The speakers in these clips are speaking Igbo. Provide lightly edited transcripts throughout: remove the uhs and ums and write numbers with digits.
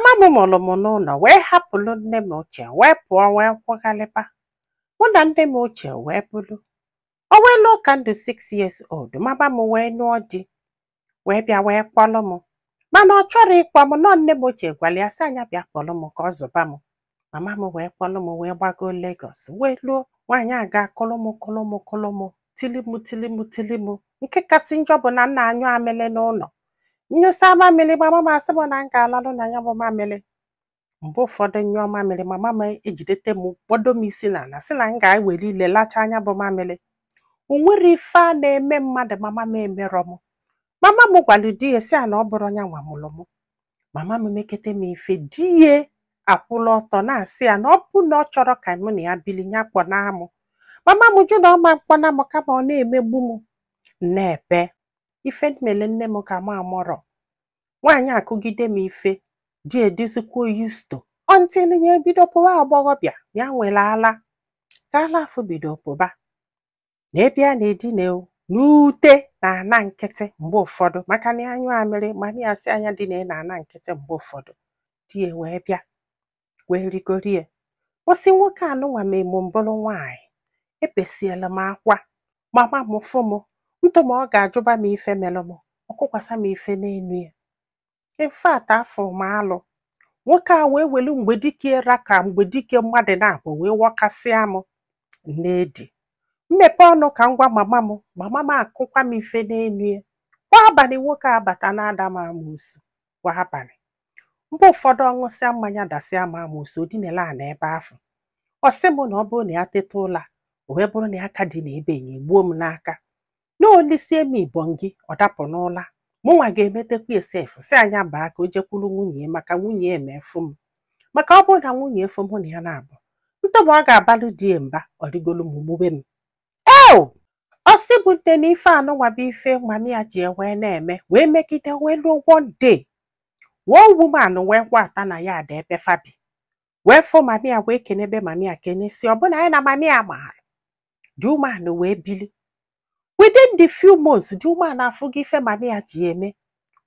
Mama m mụrụ m n'ụlọ wee hapụrụ nne m ochie wee pụọ wee kwụghalịba. Mụ na nne m ochie wee bụrụ. O wee lụọ ka ndụ 6 years old, mama m wee nụọ di wee bịa wee kpọrọ m. Mana ọ chọrọ ịkpọ m nọ, nne m ochie gwara ya sị anya bịa kpọrọ m ka ọ zụba m. Mama m wee kpọrọ m wee gbago Lagos wee lụọ nwaanyị a ga-akụlụ m kụlụ m kụlụ m tili m tili m tili m. Nke kasị njọ bụ na nna anyụ amịlị n'ụlọ. Nyụsa mamịrị, mama m asị m na m ga-alalụ na ya bụ mamịrị. Mgbe ụfọdụ nyụọ mamịrị, mama m ejidete m kpọdo m isi n'ala sị na m ga-ewere ile lachaa anya bụ mamịrị. O nwere ife a na-eme mmadụ mama m emerọ m. Mama m gwara di ya sị ya na ọ bụrụ ya nwa mụrụ m. Mama m mekete m ife, di ya akwụla ọtọ na-asị ya na ọ bụ na ọ chọrọ ka mụ na ya bili ya kpọna m. Mama m jụ na ọ ma mkpọna m kama ọ na-emegbu m. Na-ebe ife mmele nne m ka m amụrọ. Nwaanyị akụgide m ife, di edozikwa used to until ya ebido pụwa agbọghọbịa ya nwere ala ka ala afọ bido pụba na ebe a na-edina n'ute na ana nkịtị mgbe ụfọdụ maka na ya anyụ amịrị mana ya sị anya dina na ana nkịtị mgbe ụfọdụ. Di ya wee bịa wee rigorie kwụsị nwoke anụnwa ma emu mbụrụ nwaanyị. Ebesiela m akwa, mama m fụ m ntụ ma ọ ga-ajụba m ife melụ m, ọ kụkwasa m ife n'enu ya. In fact, afọ m alụ nwoke a wee welu mgbe dike ra ka mgbe dike mmadụ na-abụ wee wọkasịa m n'edi mmepe ọnụ ka m gwa mama m, mama m akụkwa m ife n'enu ya. Kwa abalị nwoke a bata na-ada m amoosu kwa abalị. Mgbe ụfọdụ ọ ṅụsịa mmanya dasịa m amoosu, o dinela ala ebe afụ. Ọ sị m na ọ bụrụ na ya teta ụla o wee bụrụ na ya ka dị na ebe enyi gbuo m n'aka na olisie m ibongi ọ dapụ n'ụla. Mụnwa ga-emetekwa esef si anya baa ka o jekwuru nwunye ya maka nwunye ya emefu m, maka ọ bụrụ na nwunye efu mụ na ya na-abụ ntụmụ ọ ga-abalụ di ya mba ọ rigolu m gbube m. Eo ọ sị bụ nne na ife anụnwa bụ ife mami ya ji wee na-eme wee megide wee luo one day one woman wee kwata na ya ada ebe fabi wee fụ mami ya wee kenebe mami ya kenesi ọbụna ya na mami ya maara. The woman wee bili within the few months, the woman afụgo ife mami ya ji eme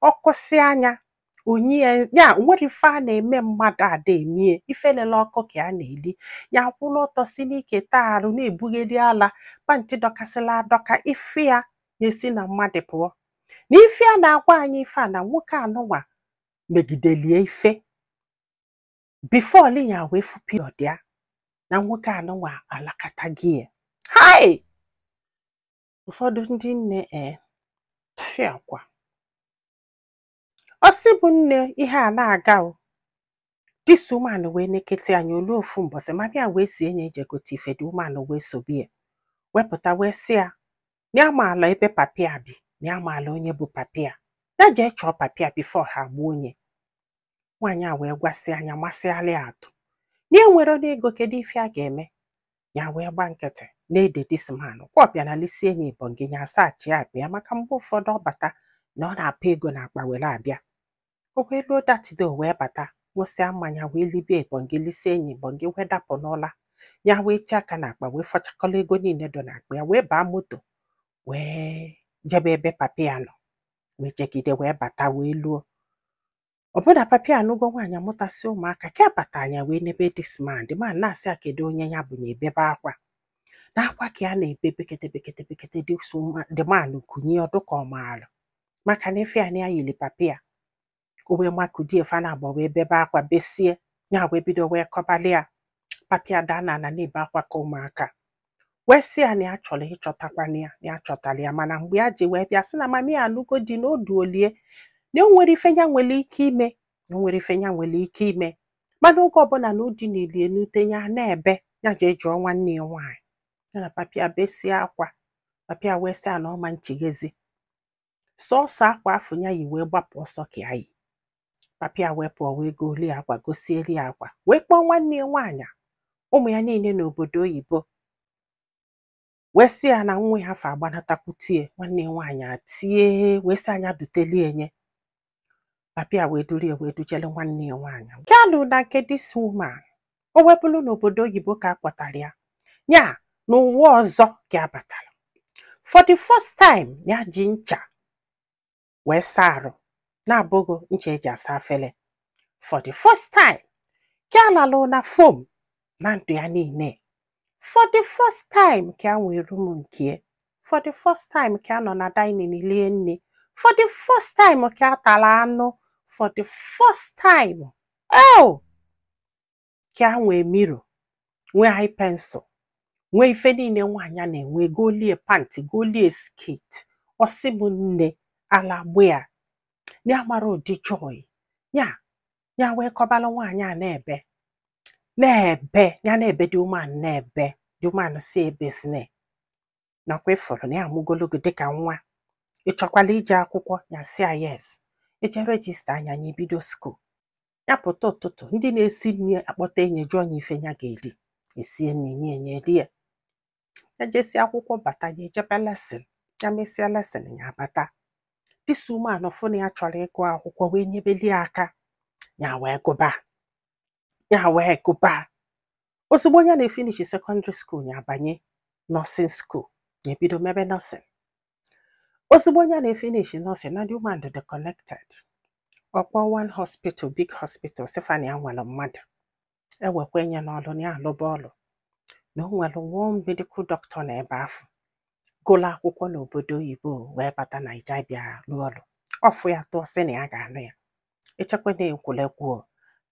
ọkụsị anya onye ya nwere ife a na-eme mmadụ ada emie ife lele ọkụ ka a na-eli ya kwụrụ ọtọ si n'ike taa arụ na-ebugheri ala pantị dọkasịla adọka ife ya na-esi na mmadụ pụọ na ife a na-agwa anyị ife a na nwoke anụnwa megidelie ife before linya wee fụ period ya na nwoke anụnwa alakata gị ya. Hai! Ụfọdụ ndị nne tfịakwa. Ọ sị bụ nne ihe a na-aga o. This woman wee nekete anya olu ofu mbọsị mami ya wee sie nye eje gote ife, the woman wee sobe ya wepụta wee sị ya na ya maala ebe papi ya bi, na ya maala onye bụ papi ya, ya jee chọọ papi ya before ha gbuo onye. Nwaanyị a wee gwasị anya masịalị ya atụ na e nwere ọnụ ego, kedu ife a ga-eme? Ya wee gba nkịtị na-ede this man kwa ọbịa na lisi enyi ibongi ya asachi akpa ya maka mgbe ụfọdụ ọ bata na ọ na-apụ ego na akpa were abịa. O wee luo datide o wee bata ṅụsịa mmanya wee libie ibongi lisi enyi ibongi wee dapụ n'ụla ya wee tie aka n'akpa wee fọchakọla ego niile dị n'akpa ya wee baa moto wee jebe ebe papi ya nọ wee jegide wee bata wee luo. Ọbụna papi anụgo nwaanyị amụtasị ụmụaka ka bata anya wee nebe this man, the man na-asị ya kedu onye ya bụ na ebebe akwa na akwa ka ya na-ebe bekete bekete bekete. The man kunye ọdụ ka ọ maara maka na ife ya na ya yiri papi ya. O wee makudie fa na abụọ wee bebe akwa besie ya wee bido wee kọbalị ya. Papi ya daa n'ala na-ebe akwa ka ụmụaka wee sị ya na ya chọrọ ịchọtakwana ya na ya chọtara ya, mana mgbe ya ji wee bịa sị na mami ya anụgo di na o duolie na o nwere ife ya nwere ike ime, na o nwere ife ya nwere ike ime, mana oge ọbụla na o dinilie n'ute ya na-ebe ya jee jụọ nwanne ya nwaanyị ya na papi ya besie akwa. Papi ya wee sị ya na ọ ma nchighezi sọọsọ akwa afọ ya yi wee gbapụ ọsọ ka ya yi. Papi ya wee pụọ wee golie akwa gosieli ya akwa wee kpọọ nwanne ya nwaanyị ụmụ ya niile n'obodo oyibo wee sị ya na nwa ya afọ agbanatakwutie. Nwanne ya nwaanyị atie wee sị anya dutelie nye. Papi ya wee durie wee dujele nwanne ya nwaanyị nke alụ na nke this woman o wepụlụ n'obodo oyibo ka a kpọtara ya ya n'ụwa ọzọ ka a batara for the first time ya ji ncha wee saa arụ na-abụghị ncha eji asa afele. For the first time ka a lalụ na foam na ndụ ya niile, for the first time ka a nwee room nke, for the first time ka a nọ na dining lie nne, for the first time ka a tara anụ, for the first time, oh, ka a nwee mirror, nwee eye pencil, nwee ife niile nwaanyị a na-enwe, golie pant, golie skirt. Ọsị bụ nne ala gbea ya mara ụdị joy ya. Ya wee kọbalụ nwaanyị a na-ebe na-ebe, ya na-ebe dị umeanụ, na-ebe dị umeanụ, si ebezine nakwa ịfụrụ na ya amụgologo dịka nwa. Ị chọkwala ije akwụkwọ? Ya sị ya yes. Eje register anya, ya ebido school. Ya pụta ụtụtụ, ndị na-esi nri akpọta enyi, jụọ ya ife ya ga-eri, esie nri nye nye rie. Ya jesi akwụkwọ bata, ya ejebe lesson. Ya mesịa lesson, ya abata. This woman fụ na ya chọrọ ịgụ akwụkwọ, wee nyebeli ya aka, ya wee gụba, ya wee gụba. Ozugbo ya na-efinish secondary school, ya abanye nursing school, ya ebido mebe nursing. Ozugbo ya na-efinish nursing, na the woman dị connected, ọkpọ one hospital, big hospital, sịfa na ya nwere mmadụ ewekwa nye n'ọlụ, na ya alụba ọlụ, na o nwere one medical doctor na ebe afọ gụlụ akwụkwọ n'obodo oyibo wee bata Naija bịa lụọ ọlụ. Ọfụ ya tụọ, sị na ya ga-anụ ya. Echekwa na ekwulekwuo,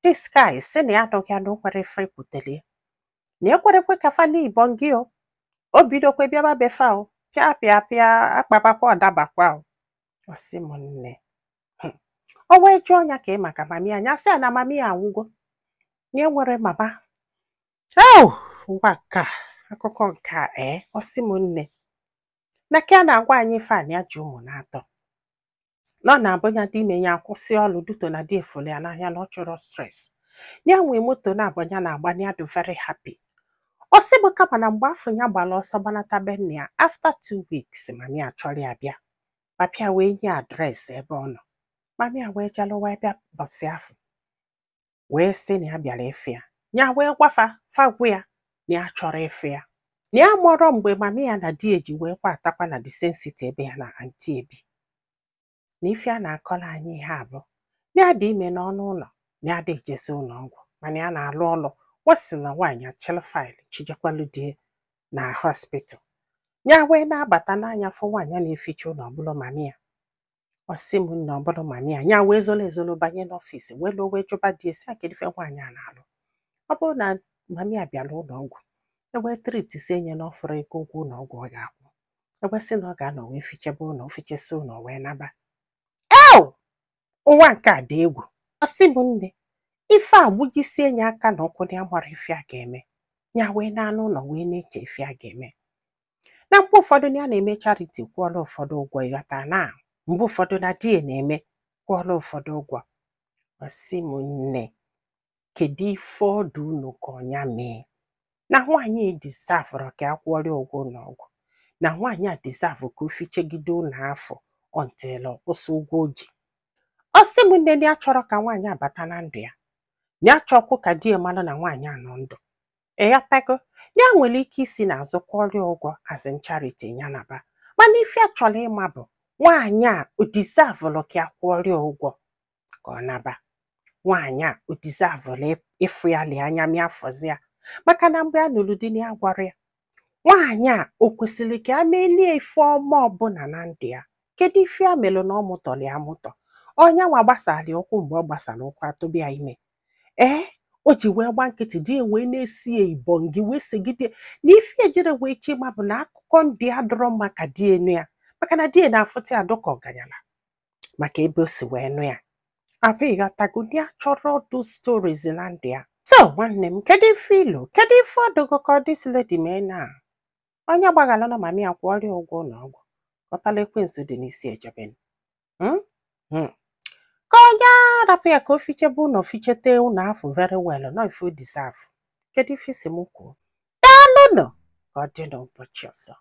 this guy sị na ya anụghị ya, na o nwere ife ekwutelie, na ekwerekwe ka fa n'ibọ gị o. O bidokwe bịaba befa o, pịa pịa pịa, akpabakwa, ọdabakwa o. Ọ sị m nne, o wee jụọ ya ka ị maka mami ya. Sị ya na mami ya anwụgo, na enwere mama. Oh, ụwa ka akụkọ nke a. Ee, ọ sị m nne, na ka a na-agwa anyị ife a, na ya ji ụmụ na-atọ, na ọ na-abụ ya dị ime, ya akwụsị ọlụ duto na di efoli ya n'ahịa, na ọ chọrọ stress, na ya nwee moto na-abụ ya na-agba, na ya dị very happy. Ọ sị bụ kama na mgbe afọ ya gbara ọsọ gbanata be nna ya, after 2 weeks, mami ya chọrọ ya bịa. Papịa wee nye address ebe ọ nọ. Mami ya wee jelụ, wee bịa bọsị afọ, wee sị na ya bịara ịfụ ya. Ya wee gwafa fa, gwa ya na ya chọrọ ịfụ ya, na ya mụrọ mgbe mami ya na di eji wee kwa atakwa na the same city ebe ya na aunty ebi, na ife a na-akọrọ anyị ihe a bụ na ya dị ime n'ọnụ ụlọ, na ya dị ejezi ụlọ ọgwụ, mana ya na-alụ ọlụ. Ọ sị na nwaanyị achịlụ file chijekwalụ die na hospital. Ya wee na-abata n'anya, fụ nwaanyị a na-eficha ụlọ, ọbụlụ mami ya. Ọ sị m nna, ọbụlụ mami ya. Ya wee zolo ezolo banye n'office, wee lụọ, wee jụba di esi a, kedu ife nwaanyị a na-alụ? Ọ bụrụ na mami ya bịara ụlọ ọgwụ, ewee treat enye na ọfụrụ ego ụgwọ ụlọ ọgwụ ọ ga-akwụ, ewee sị na ọ ga-anọ wee fichebe ụlọ, ofichesi ụlọ wee naba. Eo, ụwa nke a dị egwu. Ọ sị m nne, ife a gbujisie ya aka na ụkwụ, na ya mara ife a ga-eme. Ya wee na-anụ ụlọ, wee na-eche ife a ga-eme. Na mgbe ụfọdụ na ya na-eme charity, kwụọla ụfọdụ ụgwọ, ịghọta, na mgbe ụfọdụ na di ya na-eme, kwụọla ụfọdụ ụgwọ. Ọ sị m nne, kedu ife ọdụ unu ka ọnya mee, na nwaanyị deserverụ ka a kwụọrọ ya ụgwọ ụlọ ọgwụ, na nwaanyị a deserve ka o fichegide ụlọ afọ until ọ kwụsị ụgwọ o ji? Ọ sị m nne, na ya chọrọ ka nwaanyị abata na ndụ ya, na ya chọkwu ka di ya malụ na nwaanyị a nọ ndụ, ịghọtago? Ya nwere ike isi n'azụ kwụọrọ ya ụgwọ as in charity, ya naba. Mana ife a chọrọ ịma bụ, nwaanyị a o deserverụ ka a kwụọrọ ya ụgwọ ka ọ naba? Nwaanyị a o deserverụ ịfụ ya lee anya mịa afọzi ya? Maka na mgbe a nụrụ di na ya gwara ya, nwaanyị a o kwesịrị ka a melie ife ọma ọbụla na ndụ ya? Kedu ife ya melụ na ọ mụtọrọ ya amụtọ? Ọnya nwa gbasara ya ụkwụ, mgbe ọ gbasara ụkwụ atụba ya ime, ee, o ji wee gba nkịtị, di ya wee na-esi ya ibongi, wee segide na ife ejire wee chima bụ na akụkọ ndụ ya dọrọ mma ka di enu ya, maka na di ya na-afụta ya dụka ọganyala maka ebe o si wee nụ ya ahụ, ịghọtago? Ndị a chọrọ ọdụ stories na ndụ ya. So nwanne m, kedu ife ilo, kedu ife ọdụgo ka ọ this lady mee na onye gbaghalụ na mami ya kwụọrọ ya ụgwọ ụlọ ọgwụ, kọtala ekwensu dị n'isi ejebe? Ka onye rapụ ya ka o fichebe ụlọ, fichete ụlọ afọ very well, nọ ife o deserve. Kedu ife isi m kwuo? Daalụnụ, ka ọ dị n'ụbọchị ọzọ.